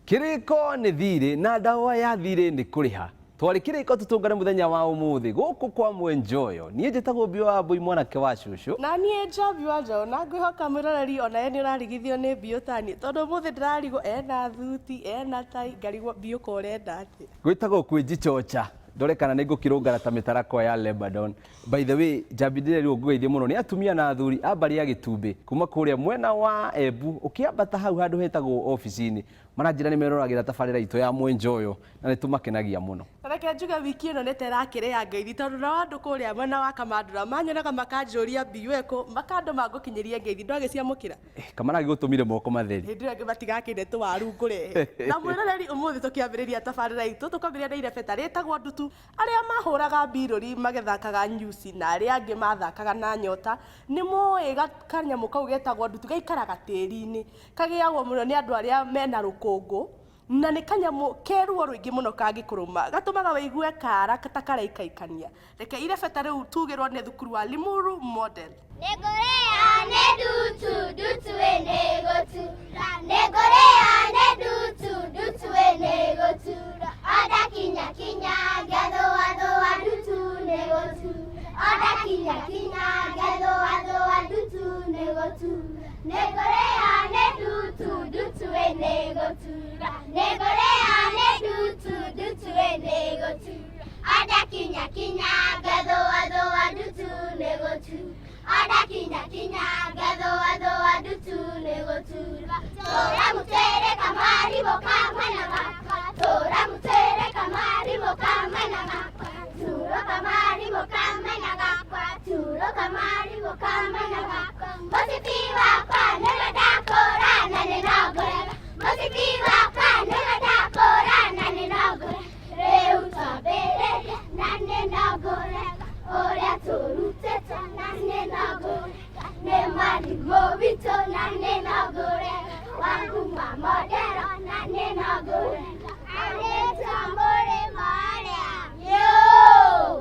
Kĩrĩko nĩ thirĩ na ndawa ya thirĩ nĩ kũrĩha. Twarĩ kĩrĩko tũtũngane mũthenya wa ũmũthĩ gũkũ kwa Mwenjoyo. Niĩ njĩtagwo Mbio wa Mbũi mwanake wa cũcũ. Na niĩ Njambi wa Njaũ na ngwĩhoka mwĩroreri onawe nĩ ũrarigithio nĩ Mbiũ taniĩ tondũ ũmũthĩ ndĩrarigwo ena thuti ena tai ngarigwo Mbiũ ko ũrenda atĩa. Gwĩtagwo kwĩnjichocha ndore kana nĩ ngũkĩrũngara ta mĩtarakwa ya Lebanon. By the way, Njambi ndĩrerirwo ngũgeithie mũno nĩ atumia na athuri a mbarĩ ya Gĩtumbĩ kuma kũrĩa mwena wa Embu ũkĩambata hau handũ hetagwo obici-inĩ. Maranjĩra nĩ meroragĩra tabarĩra itũ ya Mwenjoyo na nĩ tũmakenagia mũno. Reke njuge wiki ĩno nĩ ta ĩrakĩrĩ ya ngeithi tondũ nao andũ kũrĩa mwena wa Kamandũra manyonaga makanjũria mbiũ ĩkũ makandũma ngũkinyĩrie ngeithi ndwagĩciamũkĩra. Kamara gĩgũtũmire moko matheri. Hĩndĩ ĩyo ĩngĩ matigakĩne tũwaru ngũrehe. Na mwĩroreri ũmũthĩ tũkĩambĩrĩria tabarĩra itũ tũkwambĩrĩria na irebeta rĩtagwo ndutu arĩa mahũraga mbirũri magĩthakaga nyuci na arĩa angĩ mathakaga na nyota nĩ moĩ kanyamũ kau getagwo ndutu gaikaraga tĩri-inĩ kagĩagwo mũno nĩ andũ arĩa mena rũkũngũ na nĩ kanyamũ ke ruo rũingĩ mũno kangĩkũrũma gatũmaga wĩigue kara ta karaikaikania. Reke irebeta rĩu tugĩrwo nĩ thukuru wa Limuru Model. Nĩngũrĩa nĩ ndutu ndutu ĩnĩgũtura nĩngũrĩa nĩ ndutu ndutu ĩnĩgũtura onda kinya kinya ngĩathũa thũa ndutu nĩgũtura onda kinya kinya ngĩathũa thũa ndutu nĩgũtura nĩngũrĩa nĩ ndutu ndutu ĩnĩgũtura nĩngũrĩa nĩ ndutu ndutu ĩnĩgũtura onda kinya kinya ngĩathũa thũa ndutu nĩgũtura Ada kinya kinya ngathũa thũa ndutu nĩgũtura tũra mũtwĩre kamaribũ ka mwena wakwa tũra mũtwĩre kamaribũ ka mwena wakwa turo kamaribũ ka mwena gakwa turo kamaribũ ka mwena gakwa mũcibi wakwa nĩwe ndakũra na nĩnongorega mũcibi wakwa nĩwe ndakũra na nĩnongorega rĩu twambĩrĩria na nĩnongorega ũrĩa tũrutĩtwo na nĩnongorega nĩ mwarimũ witũ na nĩnongorega wa kuma modero na nĩnongorega arĩtwo mũrĩmo ũrĩa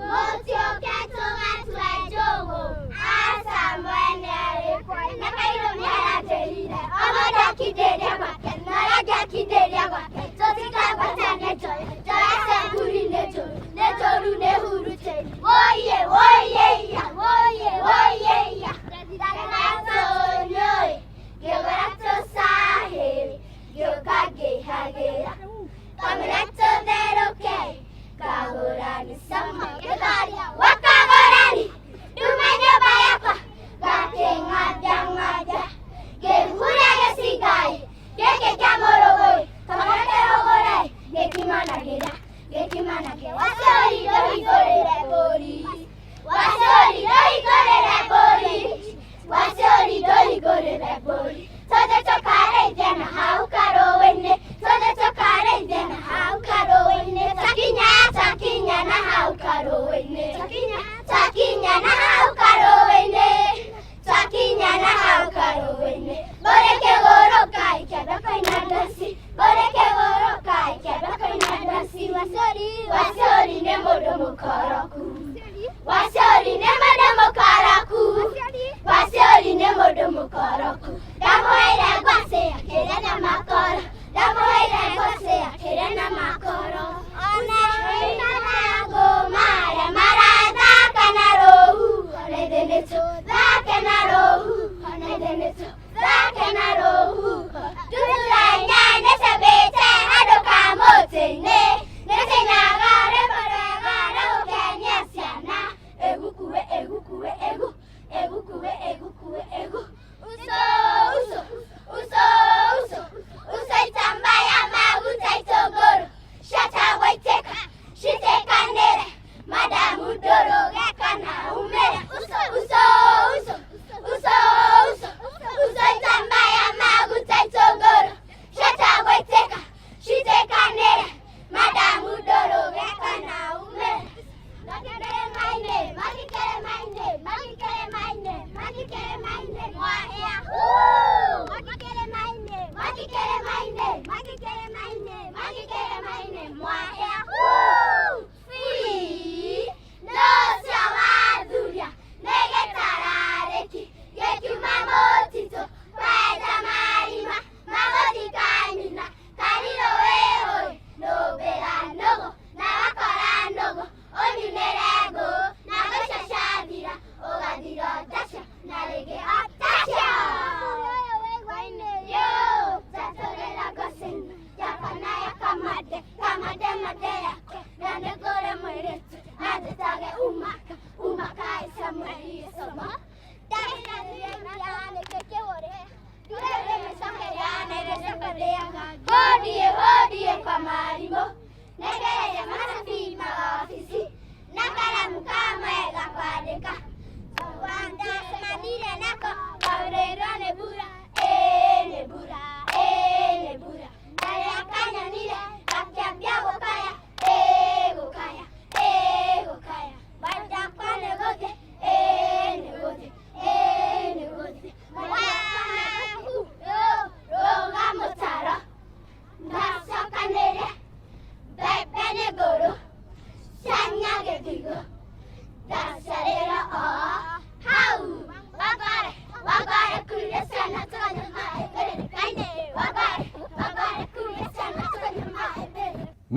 mũtiũke tũgatue njũgũ aca mwene arĩkwo na kairũ nĩaranjĩrire o mũndũ akindĩria gwake na ũrĩa ũngĩ akindĩria gwake tũtikagwatane njoya njoya cia thuri nĩ njũru nĩ njũru nĩ hurutĩri woiye woiye iya woiye woiye iya ngĩgũra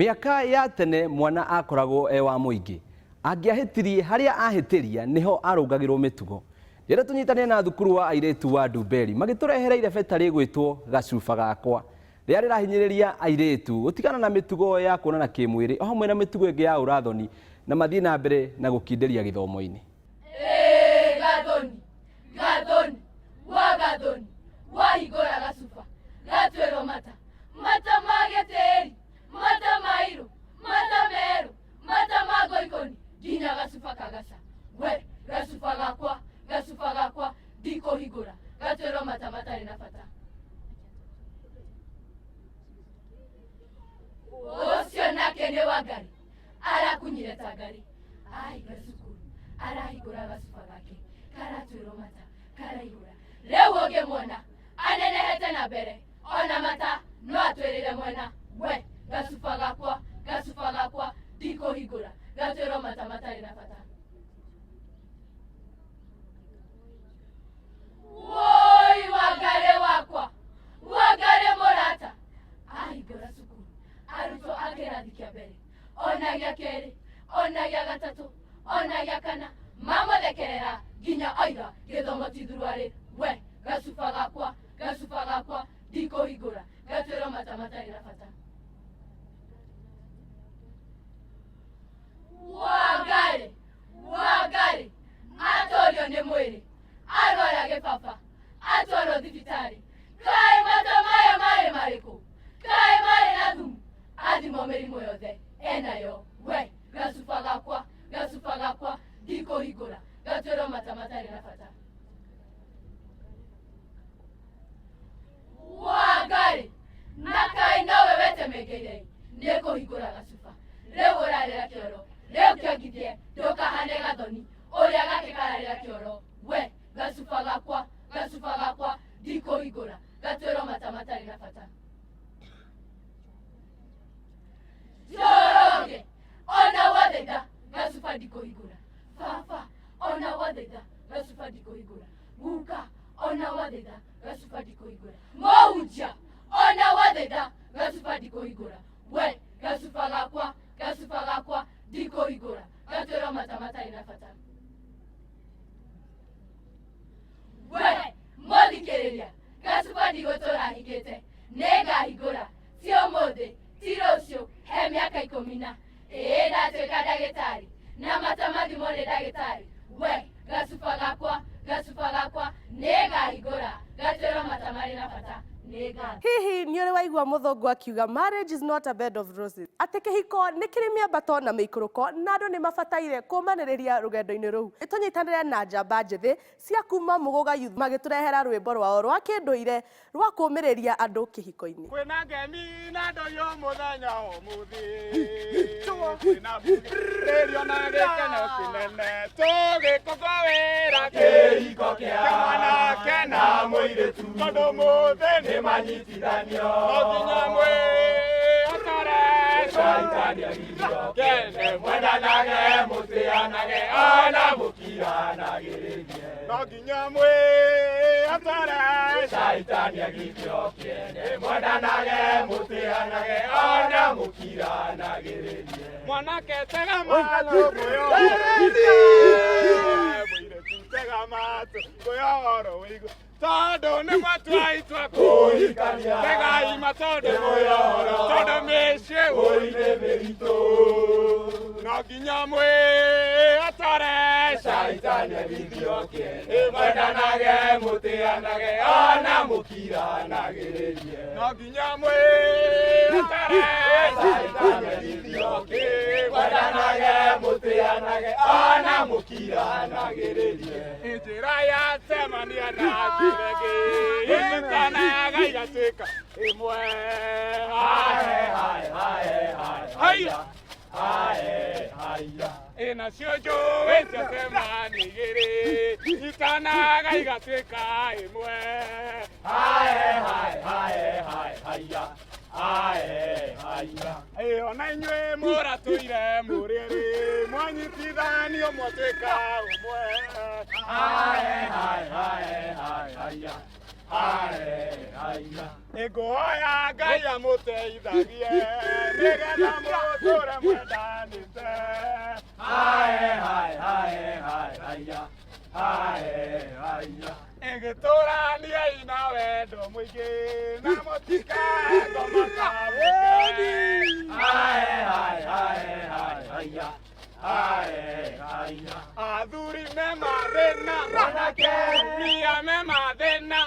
Mĩaka ya tene mwana akoragwo e wa mũingĩ. Angĩahĩtirie harĩa ahĩtĩria nĩho arũngagĩrwo mĩtugo. Rĩrĩa tũnyitanĩre na thukuru wa airĩtu wa Ndumberi magĩtũrehera irebeta rĩgwĩtwo Gacuba Gakwa rĩrĩa rĩrahinyĩrĩria airĩtu gũtigana na mĩtugo ya kuonana kĩmwĩrĩ o hamwe na mĩtugo ĩngĩ ya ũrathoni na mathiĩ na mbere na gũkindĩria gĩthomo-inĩ. Gathoni, Gathoni, wa Gathoni, wahingũra gacuba, gatuĩrwo mata, mata ma gĩtĩri, mata mairũ, mata merũ, mata ma ngoikoni, nginya gacuba kagaca. We, gacuba gakwa, gacuba gakwa, ndikũhingũra, gatuĩrwo mata matarĩ na bata. Ũcio nake nĩ Wangari, arakunyire ta ngari, ahinga cukuru, arahingũra gacuba gake, karatuĩrwo mata, karaihũra. Rĩu ũngĩmuona anenehete na mbere, ona mata no atwĩrĩre mwena. We, gacuba gakwa, gacuba gakwa, ndikũhingũra, gatuĩrwo mata matarĩ na bata. Woi, Wangari wakwa, Wangari mũrata, ahingũra cukuru, arutwo a kĩrathi kĩa mbere, ona gĩa kerĩ, ona gĩa gatatũ, ona gĩa kana, mamũthekerera nginya oiga gĩthomo ti thuruarĩ. We, gacuba gakwa, gacuba gakwa, ndikũhingũra, gatuĩrwo mata matarĩ na bata. Wangari, Wangari, atorio nĩ mwĩrĩ, arwara gĩbaba, atwarwo thibitarĩ. Kaĩ mata maya marĩ marĩkũ? Kaĩ marĩ na thumu? Athimwo mĩrimũ yothe enayo. We, gacuba gakwa, gacuba gakwa, ndikũhingũra, gatuĩrwo mata matarĩ na bata. Wangari, na kaĩ nowe wetemengeire nĩ kũhingũra gacuba. Rĩu ũrarĩra kĩoro, rĩu kĩongithie, ndũkahane gathoni, ũrĩa gake kararĩra kĩoro. We, gacuba gakwa, gacuba gakwa, ndikũhingũra, gatuĩrwo mata matarĩ na bata. Njoroge, ona wathaitha, gacuba ndikũhingũra. Baba, ona wathaitha, gacuba ndikũhingũra. Guka, ona wathaitha, gacuba ndikũhingũra. Mũhunjia, ona wathaitha, gacuba ndikũhingũra. We, gacuba gakwa, gacuba gakwa, ndikũhingũra, gatuĩrwo mata matarĩ na bata. We, mũthikĩrĩria, gacuba ndigũtũra hingĩte, nĩngahingũra, ti ũmũthĩ, ti rũciũ, he mĩaka ikũmi na ĩĩ ndatuĩka ndagĩtarĩ, na mata mathimwo nĩ ndagĩtarĩ. We, gacuba gakwa, gacuba gakwa, nĩngahingũra, gatuĩrwo mata marĩ na bata, nĩngathiĩ. Hihi nĩ ũrĩ waigua mũthũngũ akiuga marriage is not a bed of roses, atĩ kĩhiko nĩ kĩrĩ mĩambato na mĩikũrũko na andũ nĩ mabataire kũmanĩrĩria rũgendo-inĩ rũu. Tũnyitanĩre na njamba njĩthĩ cia kuma Mũgũga Youth magĩtũrehera rwĩmbo rwao rwa kĩndũire rwa kũũmĩrĩria andũ kĩhiko-inĩ. Kwĩna ngemi na ndoyo mũthenya ũmũthĩ, kwĩna mbugĩrĩrio na gĩkeno kĩnene, tũgĩkũngũĩra kĩhiko kĩa mwanake na mũirĩtu, tondũ mũthĩ nĩ manyitithanio, no nginya mwĩhotore kene mwendanage mũtĩanage ona mũkiranagĩrĩrie, no nginya mwĩhotore caitani agithio kĩene, mwendanage mũtĩanage ona mũkiranagĩrĩrie. Mwanake tega matũ ngũyo, mũirĩtu tega matũ ngũyo oro wĩigue, tondũ nĩ mwatua itua kũhikania, tegai matondũ tondũ mĩciĩ ũinĩ mĩritũ, no nginya mwĩhotore caitani agithio kĩene, mwendanage mũtĩanage ona mũkiranagĩrĩrie, no nginya mwĩhotore caitani agithio kĩene, mwendanage mũtĩanage ona mũkiranagĩrĩrie. Njĩra ya cemania na njĩra ĩngĩ ĩnyitanaga igatuĩka ĩmwe. Hae, hae, hae, hae, haiya, hae, haiya. Ĩnacio njũĩ ciacemania igĩrĩ nyitanaga igatuĩka ĩmwe. Hae, hae, hae, hae, haiya, hae, haiya. Ĩ ona inyuĩ mũratũire mũrĩ erĩ, mwanyitithanio mwatuĩka ũmwe. Hae, hae, hae, hae, haiya. Ĩngũhoya Ngai amũteithagie nĩgetha mũtũre mwendanĩte. Ĩgĩtũraniai na wendo mũingĩ na mũtikae Athuri me mathĩna, atumia me mathĩna,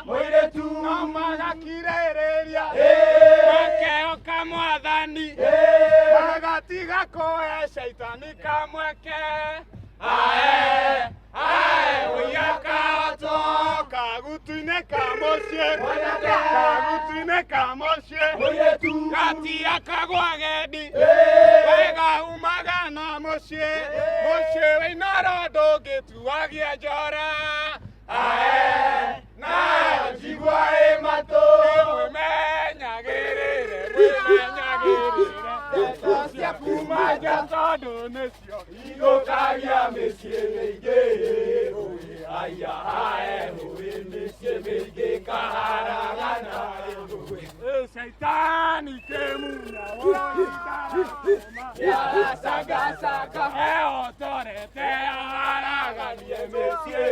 no magakirĩrĩria, makehoka Mwathani, magatiga kũhe caitani kamweke. Ae, ae, ũiya kahotwo kagutu-inĩ ka mũciĩ, kagutu-inĩ ka mũciĩ, gatiakagwo agendi, wega umaga na mũciĩ, mũciĩ wĩinoro ndũngĩtuagia njora. Ae, nayo njigua ĩ matũ, mwĩmenyagĩrĩre, mwĩmenyagĩrĩre ndeto cia kuma nja tondũ nĩcio Igũkagia mĩciĩ mĩingĩ, hũĩ, haiya, hae, hũĩ, mĩciĩ mĩingĩ kaharagana, hũĩ. Shaitani kĩmunya Yaracangacanga, ehotorete haraganie mĩciĩ,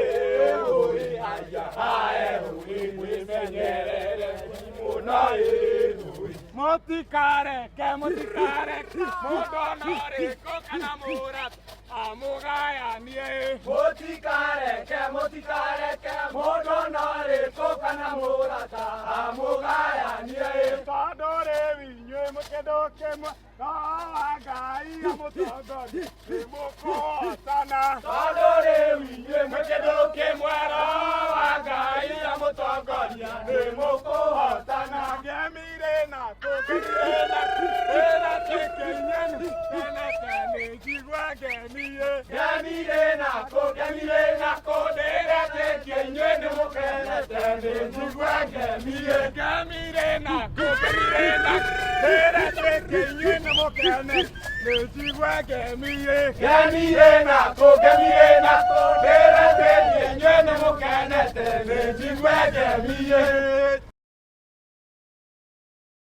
hũĩ, haiya, hae, hũĩ, mwĩmenyerere mũno, hũĩ. Mũtikareke mũtikareke mũndũ ona ũrĩkũ kana mũrata amũgayanie. Mũtikareke, mũtikareke, mũndũ ona ũrĩkũ kana mũrata amũgayanie. Tondũ rĩu inyuĩ mwĩ kĩndũ kĩmwe, Roho wa Ngai amũtongorie nĩmũkũhotana. Tondũ rĩu inyuĩ mwĩ kĩndũ kĩmwe, Roho wa Ngai amũtongoria nĩmũkũhotana. Ngemirĩ na kũngemirĩ na kwĩra tĩkĩnyeni kenete nĩ njigua ngeniĩ. Ngemirĩ nakũ, ngemirĩ nakũ, ndĩretĩkia inyuĩ nĩmũkenete nĩ njigua ngemiĩ. Ngemirĩ na kũngemirĩ na kwĩra tĩkĩnyuĩ nĩmũkenete nĩ njigua ngemiĩ. Ngemirĩ nakũ, ngemirĩ nakũ, ndĩretĩkia inyuĩ nĩmũkenete nĩ njigua ngemiĩ.